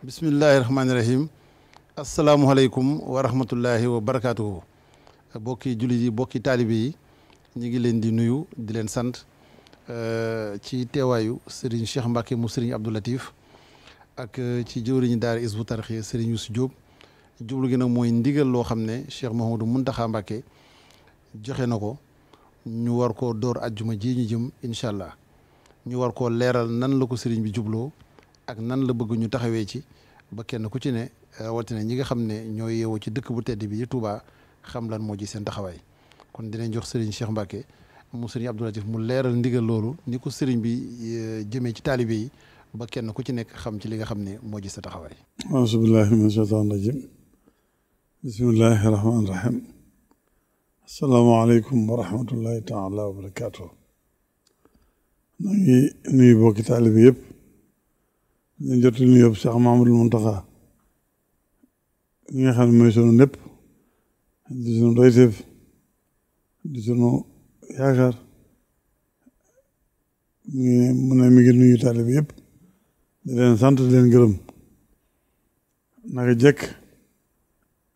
bismillahi rahmaani rahim asalaamualeykum wa rahmatullahi wa barakaatuhu. bokki jullit yi bokki taalibe yi ñu ngi leen di nuyu di leen sant ci teewaayu Serigne Cheikh Mbacke mu Serigne Abdou Latif ak ci jëwriñu daara Hizbut Tarqiyyah Serigne Youssou Diop. jublu gi nag mooy ndigal loo xam ne Cheikh Mouhamadou Mountakha Mbacke joxe na ko ñu war koo door ajjuma ji ñu jëm incha allah ñu war koo leeral nan la ko Serigne bi jubloo ak nan la bëgg ñu taxawee ci ba kenn ku ci ne rawatina ñi nga xam ne ñoo yeewoo ci dëkk bu tedd bi di Touba xam lan moo ci seen taxawaay kon dinañ jox Serigne Cheikh Mbacke mu Serigne Abdou Latif mu leeral ndigal loolu ni ko Serigne bi jëmee ci taalibe yi ba kenn ku ci nekk xam ci li nga xam ne moo ci sa taxawaay. auzu billahi mina shaytaani rajim bismillahi rahmaani rahim asalaamaaleykum wa rahmatullahi taala wa barakaatu. maa ngi nuyu bokki taalibe yëpp ñu jot nuyu yëpp Cheikh Mouhamadou Mountakha ñi nga xam ne mooy sunu lépp di sunu doyteef di sunu yaakaar mu ne mi ngi nuyu taalibe yëpp di leen sant di leen gërëm naka jekk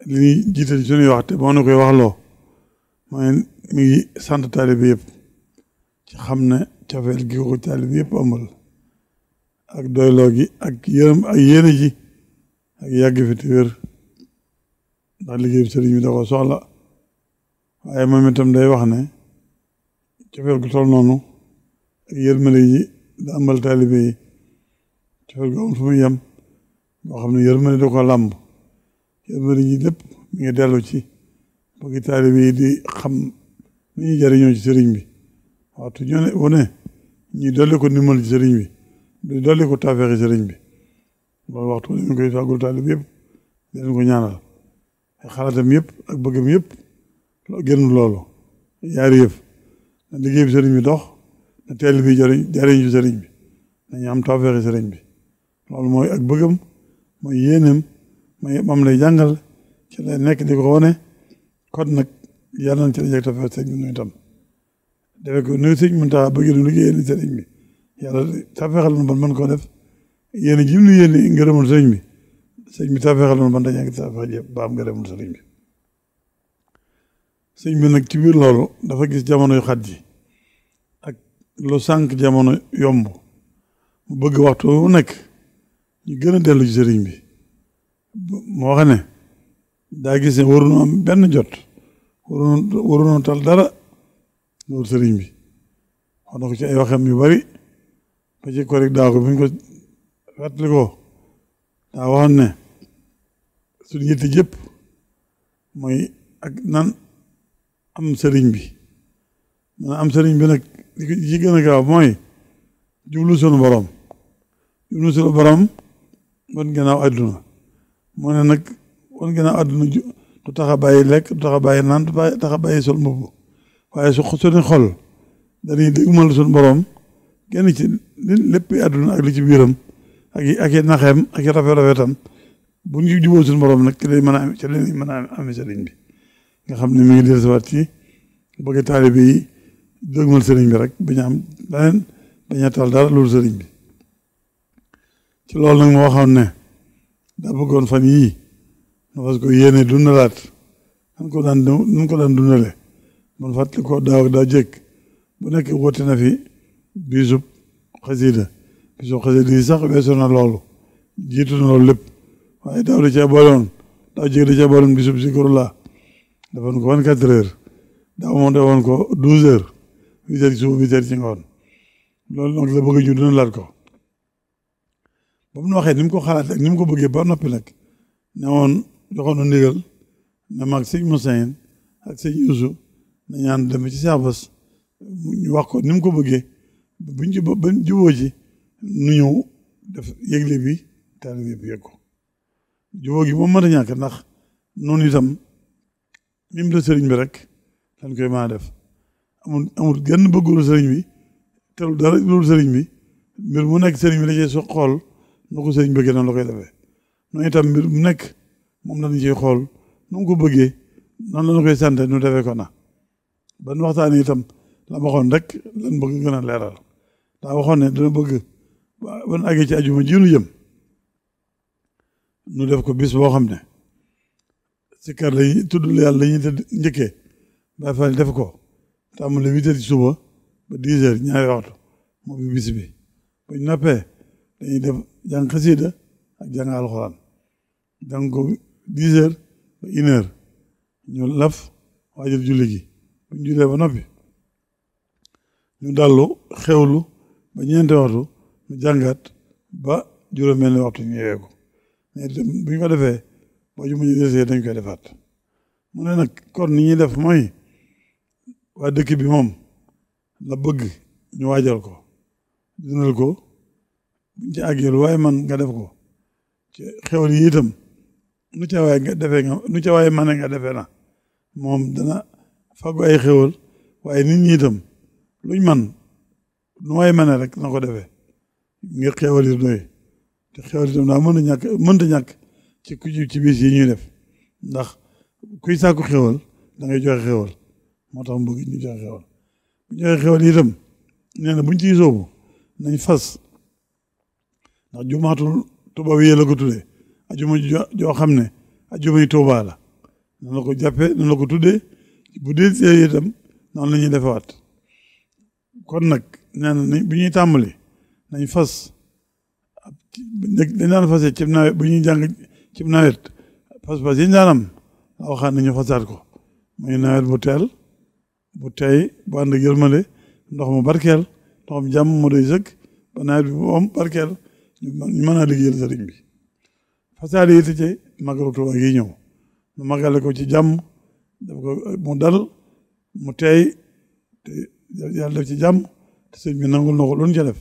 li ñuy jiital suñuy wax te moo na koy waxloo mooy mi ngi sant taalibe yëpp ci xam ne cofeel gi ko taalibe yëpp amal ak doyloo gi ak yërëm ak yéene ji ak yàgg fi te wér ndax liggéey bi sëriñ bi da ko soxla waaye moom itam day wax ne cofeel gu toll noonu ak yërmande ji da amal taalibe yi cofeel gu amul fu muy yem boo xam ne yërmande da ko làmb yërmande ji lépp mi ngi dellu ci bëgg taalibe yi di xam ni ñuy jariñoo ci sëriñ bi waxtu ñu ne wu ne ñuy dolli ko ndimbal ci sëriñ bi di dolli ko taafeexi sëriñ bi loolu waxtu ñu koy fàggul taalibe yëpp di leen ko ñaanal ay xalaatam yëpp ak bëggam yëpp génn loolu yaari yëf na liggéey bi sëriñ bi dox na taalibe bi jariñ ci sëriñ bi nañu am taafeexi sëriñ bi loolu mooy ak bëggam mooy yéeneem moom lay jàngal ci lay nekk di ko wane kon nag yàlla nañ ci la jeg taafeex sëriñ bi nuy tam defe ko nuy sëriñ mën taxa bëgg nu liggéey ni sëriñ bi yàlla taafeexal na ban mën koo def yéen ji nu yéen ngërëmul sëriñ bi taafeexal na ban dañaa ngi taafeex ba am ngërëmul sëriñ bi sëriñ bi nag ci biir loolu dafa gis jamono yu xat ji ak lu sànq jamono yomb mu bëgg waxtu wu nekk ñu gën a dellu ci sëriñ bi moo xam ne daa gis ne waruñu am benn jot waruñu tal dara loolu sëriñ bi wax na ko ci ay waxam yu bari ba ci korik daa ko bi ñu ko fàttali ko daa waxoon ne suñu yitte jëpp mooy ak nan am sëriñ bi man am sëriñ bi nag li ci gën a gaaw mooy jublu sunu borom wan gannaaw àdduna moo ne nag wan gannaaw àdduna du tax a bàyyi lekk du tax a bàyyi naan du tax a bàyyi sol mbubb waaye suñu xol dañuy dégmal suñu borom génn ci lépp àdduna ak li ci biiram ak i naxeem ak i rafetam bu ñu juboo suñu borom nag ci lañ mën a amee sëriñ bi nga xam ne mi ngi dellusiwaat ci bëgg taalibe yi dégmal sëriñ bi rek bañ a am leneen bañ a tal dara loolu sëriñ bi ci loolu nag moo xam ne daa bëggoon fan yii na fas ko yéene dundalaat nan ko daan dundale man fàttali ko daa jëkk bu nekk woote na fi bisub xasida yi sax weesu na loolu jiitu na loolu lépp waaye daaw da cee booloon daaw jëkk da cee booloon bisub zikrullah defoon ko 24 heures daaw moom defoon ko 12 heures 8 heures ci suba 8 heures ci ngoon loolu nag la bëgg ñu dundalaat ko ba mu waxee ni mu ko xalaat ak ni mu ko bëggee ba noppi nag ne woon joxoon na ndigal ne mag sëñ Musayn ak sëñ Yuusu na ñaan dem ci Cheikh Bass ñu wax ko ni mu ko bëggee buñ juboo ci nu ñëw def yëgle bi taalibe bi yëg ko juboo gi moom mën a ñàkk ndax noonu itam nim la sëriñ bi rek lañ koy mën a def amul genn bëggul sëriñ bi telul dara loolu sëriñ bi mbir mu nekk sëriñ bi la cee xool nu ko sëriñ bëggee noonu la koy defee noonu itam mbir mu nekk moom lañu ciy xool nu mu ko bëggee noonu la ñu koy sant nu defee ko na ban waxtaan itam la waxoon rek lan bëgg gën a leeral daa waxoon ne dana bëgg ban àggee ci ajuma ji nu jëm nu def ko bis boo xam ne sikkar lañuy tudd yàlla lañuy tëdd njëkkee Baay Faal def ko tàmbale 8 heures ci suba ba 10 heures ñaari waxtu moo bi bis bi buñ noppee dañuy def jàng xasiida ak jàng alxuraan jàng ko 10 heures ba 1 heure ñu laf waajal julli gi buñ jullee ba noppi ñu dallu xewlu ba ñeenti waxtu ñu jàngat ba juróom-benni waxtu ñu yeewee ko mais bu ñu ko defee boo ju muñu desee dañ koy defaat mu ne nag kon ni ñuy def mooy waa dëkk bi moom la bëgg ñu waajal ko dundal ko buñ ci àggee lu waaye man nga def ko ci xewal yi itam nu ca waaye nga defee nga nu ca waaye mane nga defee na moom dana faggu ay xewal waaye nit ñi itam luñ man nu waaye mane rek na ko defee ngir xewal yi doy te xewal itam daa mënta ñàkk ci bis yi ñuy def ndax kuy sàkku xewal da ngay joxe xewal moo tax mu bëgg ñu joxe xewal bu joxe xewal yi itam nee na buñ ciy soobu nañ fas ndax jumaatul Tuubaa yi la ko tuddee ajuma joo xam ne ajumay Tuubaa la noonu la ko jàppee noonu la ko tuddee bu dee see itam noonu la ñuy defewaat kon nag nee na bu ñuy tàmbali nañ fas dañ daan fasee ci nawet bu ñuy jàng ci nawet pas-pas yi ñu daan am waxaan nañu fasaat ko muy nawet bu teel bu tey bu ànd ak yërmande ndox mu barkeel ndox mu jàmm mu doy sëkk ba nawet bi moom barkeel ñu mën a liggéeyal sëriñ bi fasaale yi ci Magalu Tuubaa gi ñëw nu magale ko ci jàmm def ko mu dal mu tey te yàlla def ci jàmm te sëñ bi nangul na ko lu ñu ca def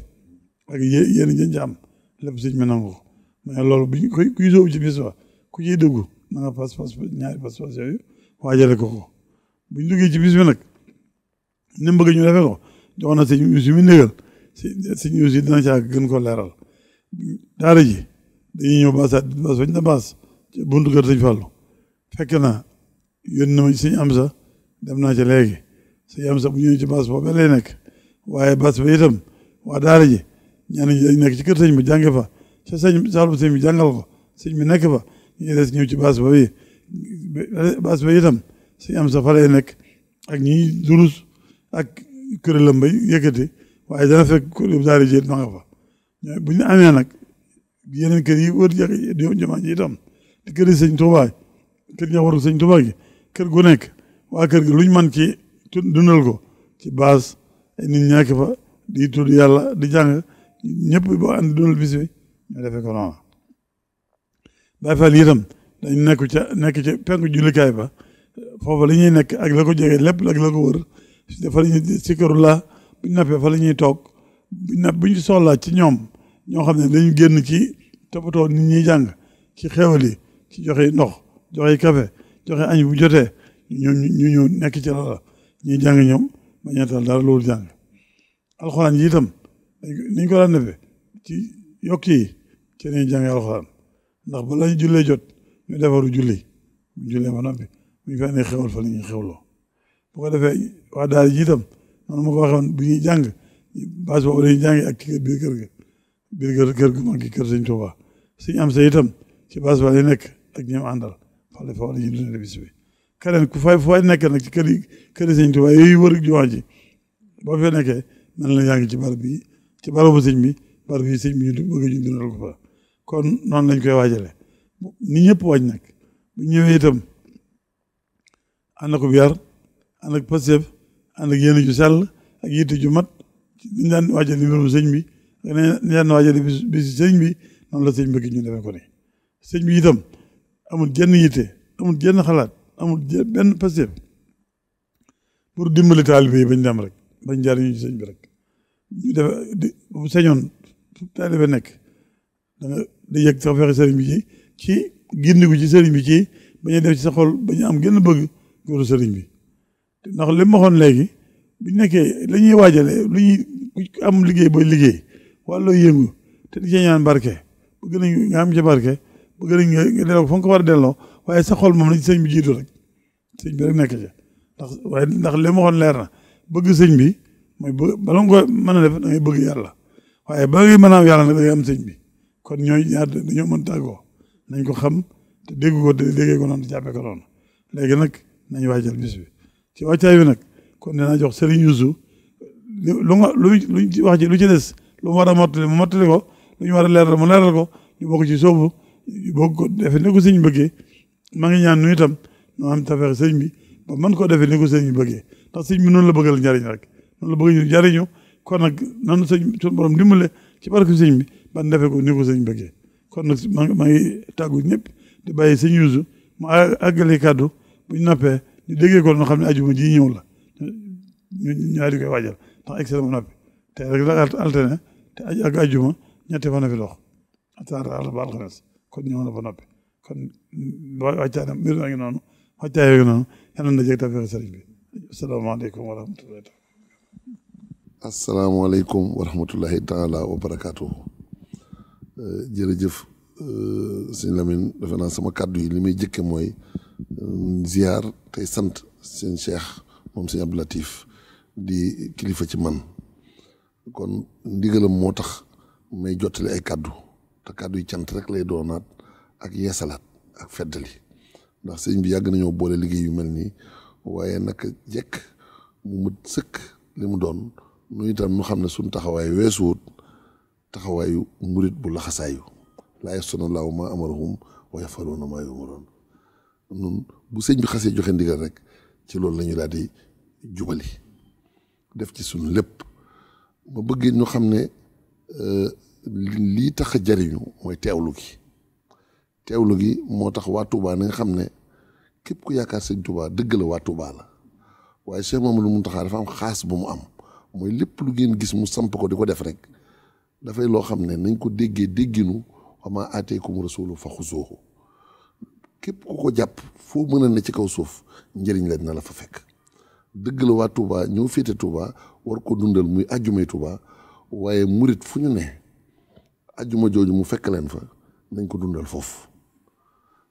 ak yéen jën ci am lépp sëñ bi nangu ko mais loolu bu ñu kuy sóobu ci bis ba ku ciy dëggu na nga pas ñaari pas yooyu waajale ko bu ñu duggee ci bis bi nag ni mu bëgg ñu defee ko jox na sëñ Yuusu mi négal sëñ Yuusu dina caa gën ko leeral daara ji dañuy ñëw baas fañ na baas ci buntu kër sëñ Fallu fekk na yónni na ma sëñ Amsa dem naa ca léegi sëñ Amsa bu ñëwee ci baas boobu lay nekk waaye baas ba itam waa daara ji ñenn ñi dañ nekk ci kër sëñ bi jànge fa ca saalu sëñ bi jàngal ko sëñ bi nekk fa ñu des ñëw ci baas ba itam sëñ Amsa fa lay nekk ak ñi durus ak kuréelam bay yëkkati waaye dana fekk kuréel daara ji ma nga fa bu ñu amee nag yeneen kër yi wër jumaa ji itam te kër yi sëñ Tuubaa kër ña waru sëñ Tuubaa gi kër gu nekk waa kër gi luñ man ci dundal ko ci baas ay nit ñàkk fa di tudd yàlla di jàng ñëpp boo ànd dundal bis bi ñu defee ko noonu Baay Faal itam dañ nekk ca penku jullikaay ba foofu la ñuy nekk ak la ko jege lépp ak la ko wër fa la ñuy sikkaru la buñ nappee fa la ñuy toog buñ ci soxlaa ci ñoom ñoo xam ne dañu génn ci toppatoo nit ñuy jàng ci xéwal yi ci joxe ndox joxe café joxe añ bu jotee ñu ñëw nekk ci lala ñuy jàng ñoom ba ñeetal dara loolu jàng alxuraan yi itam niñ ko daan defee ci yokk yi ci lañuy jàng alxuraan ndax bala ñu jullee jot ñu defaru julli bu jullee ba noppi bu ñu fee xewal fa la ñuy xewloo bu ko defee waa daal ji itam noonu ma ko waxoon bu ñuy jàng baas boobu dañuy jàng ak biir kër gu mag gi kër sëñ Tuubaa suñu am sa itam ci baas ba lay nekk ak ñoom àndal fale fa la ñuy dundee bis bi keneen ku fay nekk nag ci kër sëñ Tuubaa yooyu wër jumaa ji boo fee nekkee mel na yaa ngi ci barab bi ci barabu sëñ bi barab yi sëñ bi ñu bëgg ñu dundal ko fa kon noonu lañ koy waajale ni ñëpp waaj nag bu ñëwee itam ànd ko yar ànd ak pastéef ànd ak yéene ju sell ak yitte ju mat niñ daan waajale mbirum sëñ bi ak niñ daan waajale bis sëñ bi noonu la sëñ bëgg ñu defee ko ni sëñ bi itam amul jenn yitte amul jenn xalaat amul benn pastéef pour dimbali taalibe yi bañ dem rek bañ jariñu ci sëñ bi rek ñu def bu sañoon taalibe nekk da nga di yëg sax fexe sëriñ bi ci gindiku ci sëriñ bi ci bañuy def ci sa xol bañu am gën bëgg góoru sëriñ bi ndax li ma waxoon léegi bu nekkee la ñuy waajale lu ñuy am liggéey booy liggéey wala looy yëngu te di ci ñaan barke bëgg nañ nga am ci barke bëgg nañ nga delloo fa nga ko war a delloo waaye sa xol moom la ci sëñ bi jiitu rek sëñ bi rek nekk ci ndax li ma waxoon leer na bëgg sëñ bi mooy bala nga ko mën a def da ngay bëgg yàlla waaye ba ngay mën a am yàlla nag da ngay am sëñ bi kon ñooy ñaar dañoo mën tàggoo nañ ko xam te dégg ko te déggee ko noonu te jàppee ko noonu léegi nag nañ waajal bis bi ci wàccaay bi nag kon dinaa jox Serigne Youssou lu ci wax ci lu ci des lu mu war a mottali mu mottali ko lu ñu war a leeral mu leeral ko ñu bokk ci soobu bokk ko defee ni ko sëñ bëggee maa ngi ñaan nu itam noo am tafeex sëñ bi ba mën koo defee ni ko sëñ bi bëggee ndax sëñ bi noonu la bëggal njariñ rek noonu la bëgg ñu jariñu kon nag nanu sëñ suñu borom dimbale ci barke sëñ bi ban defee ko ni ko sëñ bëggee kon nag maa ngi tàggu ñëpp di bàyyi sëñ Youssou mu àggale kàddu bu ñu noppee ñu déggee ko no xam ne ajuma ji ñëw la ñu di koy waajal ndax excellent mu noppi te rek la alterné te ak ajuma ñetti fan fi dox ataar ba alxames kon ñëw na ba noppi kon wàccaay na mbir na ngi noonu wàccaay yooyu noonu yal na jeg tafeex sëriñ bi asalaamaaleykum wa rahmatullahi asalaamaaleykum wa rahmatullahi taala wa barakaatu jërëjëf sëñ Lamine defe naa sama kàddu yi li may jëkke mooy ziar tey sant sëñ Cheikh moom sëñ Abdou Latif di kilifa ci man kon ndigalam moo tax may jottali ay kàddu te kàddu yi cant rek lay doonaat ak yeesalaat ak feddali ndax sëñ bi yàgg nañoo boole liggéey yu mel nii waaye naka jekk mu mët sëkk li mu doon nu itam nu xam ne suñ taxawaay weesuwut taxawaayu murit bu laxasaayu laa yasuna laahu maa amarahum wa yafaluuna maa yumaroon nun bu sëñ bi xasee joxe ndigal rek ci loolu la ñu daal di jubali def ci suñ lépp ma bëggee ñu xam ne lii tax a jariñu mooy teewlu gi moo tax waa Touba na nga xam ne képp ku yaakaar sëñ Touba dëgg la waa Touba la waaye Cheikh Mamadou Mountakha dafa am xaas bu mu am mooy lépp lu ngeen gis mu samp ko di ko def rek dafay loo xam ne nañ ko déggee dégginu wa maa aateekum rasuulu fa xuzuuhu képp ku ko jàpp foo mën a ne ci kaw suuf njëriñ la dina la fa fekk dëgg la waa Touba ñëw féete Touba war ko dundal muy ajjumay Touba waaye murit fu ñu ne ajjuma jooju mu fekk leen fa nañ ko dundal foofu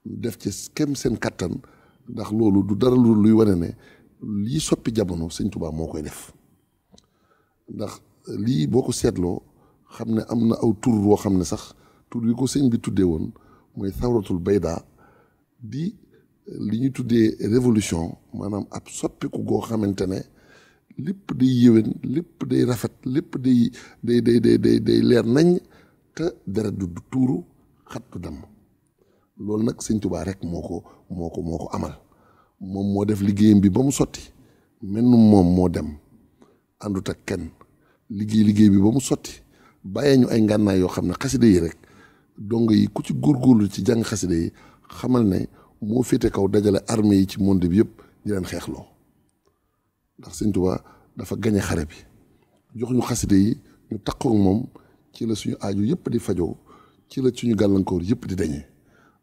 def ci kem seen kattan ndax loolu du dara luy wane ne lii soppi jamono sëñ Touba moo koy def ndax lii boo ko seetloo xam ne am na aw tur woo xam ne sax tur yi ko sëñ bi tuddee woon mooy thawratul bayda di li ñu tuddee révolution maanaam ab soppiku goo xamante ne lépp day yéwén lépp day rafet lépp day leer nañ te deret du tuuru xat du damm loolu nag sëñ Touba rek moo ko amal moom moo def liggéeyam bi ba mu sotti mel ni moom moo dem àndut ak kenn liggéey bi ba mu sotti bàyyee ñu ay ngànnaay yoo xam ne xasida yi rek dong yi ku ci góorgóorlu ci jàng xasida yi xamal ne moo féete kaw dajale armée yi ci monde bi yëpp di leen xeexloo ndax sëñ Touba dafa gañe xare bi jox ñu xasida yi ñu takkook moom ci la suñu aaju yëpp di fajoo ci la suñu gàllankoor yëpp di dañee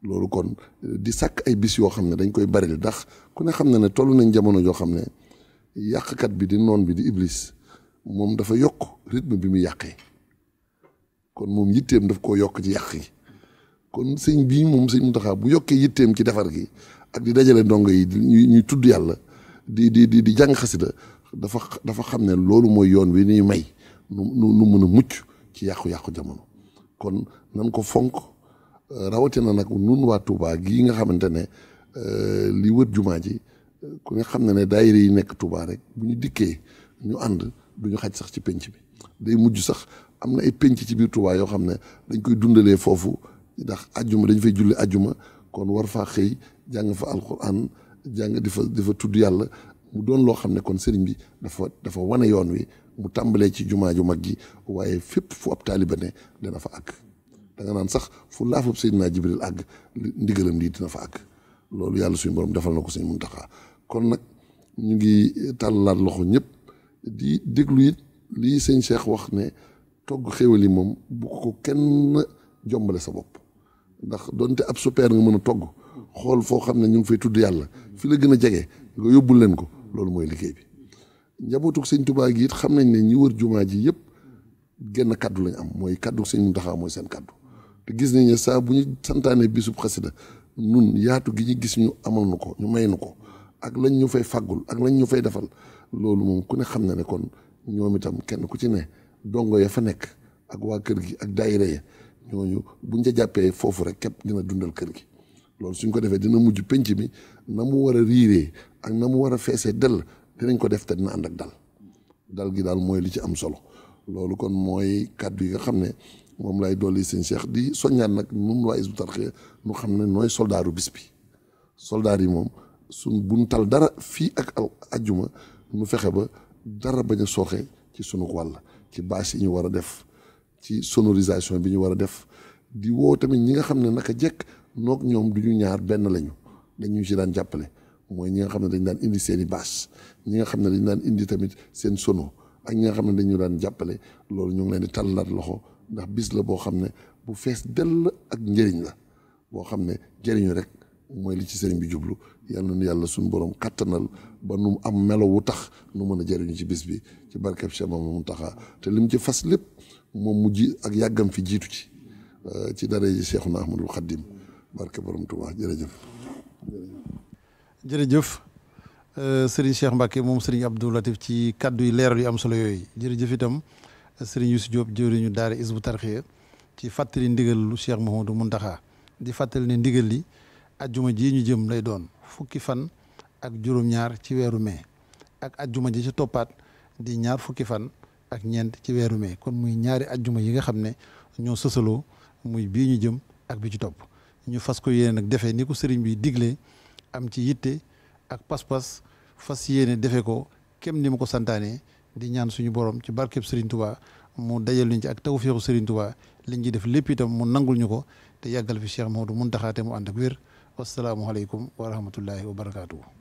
loolu kon di sàkk ay bis yoo xam ne dañ koy bari ndax ku ne xam ne toll nañ jamono joo xam ne yàqkat bi di noon bi di iblis moom dafa yokk rythme bi mu yàqee kon moom yitteem daf koo yokk ci yàq yi kon sëñ bii moom sëñ Mountakha bu yokkee yitteem ci defar gi ak di dajale ndongo yi ñuy tudd yàlla di jàng xasida dafa xam ne loolu mooy yoon wi ñuy may nu mën a mucc ci yàqu-yàqu jamono kon nan ko fonk rawatina nag nun waa Touba gii nga xamante ne li wër jumaa ji ku nga xam ne daayira yi nekk Touba rek bu ñu dikkee ñu ànd duñu xaj sax ci penc bi day mujj sax am na ay penc ci biir Touba yoo xam ne dañ koy dundalee foofu ndax ajjuma dañ fay julli ajjuma kon war faa xëy jàng fa alquran jàng di fa tudd yàlla mu doon loo xam ne kon sëriñ bi dafa wane yoon wi mu tàmbalee ci jumaa ju mag ji waaye fépp fu ab taaliba ne dana fa àgg da nga naan sax fu laafub Seydina Jibril àgg ndigalam lii dina fa àgg loolu yàlla suñu borom defal na ko sëñ Mountakha kon nag ñu ngi tàllalaat loxo ñëpp di déglu it lii sëñ Cheikh wax ne togg xéwal yi moom bu ko kenn jombale sa bopp ndax donte ab super nga mën a togg xool foo xam ne ñu ngi fay tudd yàlla fi la gën a jege nga yóbbul leen ko loolu mooy liggéey bi njabootuk sëñ Touba gi it xam nañ ne ñi wër jumaa ji yëpp genn kaddu lañ am mooy kaddu sëñ Mountakha mooy seen kaddu te gis nañ ne saa bu ñu santaane bisub xasida nun yaatu gi ñu gis ñu amal nu ko ñu may nu ko ak lañ ñu fay fàggul ak lañ ñu fay defal loolu moom ku ne xam na ne kon ñoom itam kenn ku ci ne dongo ya fa nekk ak waa kër gi ak daayira ya ñooñu buñ ca jàppee foofu rek képp dina dundal kër gi loolu suñ ko defee dina mujj penc mi na mu war a riiree ak na mu war a feesee dell dinañ ko def te dina ànd ak dal gi daal mooy li ci am solo loolu kon mooy kàddu yi nga xam ne moom lay dolli sëñ Cheikh di soññaan nag nun waa Hizbut Tarqiyyah nu xam ne nooy soldaaru bis bi soldaar yi moom suñ buñ tal dara fii ak ajjuma nu fexe ba dara bañ a sooxe ci sunu wàll ci bâche yi ñu war a def ci sonorisation bi ñu war a def di woo tamit ñi nga xam ne naka jekk noog ñoom du ñu ñaar benn lañu dañu ci daan jàppale mooy ñi nga xam ne dañ daan indi seen i bâche ñi nga xam ne dañ daan indi tamit seen sono ak ñi nga xam ne dañu daan jàppale loolu ñu ngi leen di tàllaat loxo ndax bis la boo xam ne bu fees dell ak njëriñ la boo xam ne jëriñu rek mooy li ci sëriñ bi jublu yal na nu yàlla suñu borom kattanal ba nu am melo wu tax nu mën a jëriñu ci bis bi ci barkeb Cheikh Mamadou Mountakha te lim ci fas lépp moom mu ji ak yàggam fi jiitu ci dara ji Cheikhuna Ahmadul Khadim barke borom Tuubaa jërëjëf Serigne Cheikh Mbacke moom Serigne Abdou Latif ci kaddu yi leeral yu am solo yooyu jërëjëf itam Serigne Youssou Diop jëwriñu daara Hizbut Tarqiyyah ci fàttali ndigal lu Cheikh Mouhamadou Mountakha di fàttali ne ndigal li ajjuma ji ñu jëm lay doon fukki fan ak juróom-ñaar ci weeru mai ak ajjuma ji ci toppaat di ñaar fukki fan ak ñeent ci weeru mai kon muy ñaari ajjuma yi nga xam ne ñoo sësaloo muy bii ñu jëm ak bi ci topp ñu fas ko yéene nag defee ni ko sëriñ bi diglee am ci yitte ak pas-pas fas yéene defe ko kem ni ma ko santaane di ñaan suñu borom ci barkeb Serigne Touba mu dajal ñu ci ak tawféexu Serigne Touba liñ ci def lépp itam mu nangul ñu ko te yàggal fi Cheikh Mouhamadou Mountakha te mu ànd ak wér wasalaamualeykum wa rahmatullahi wa barakaatuhu.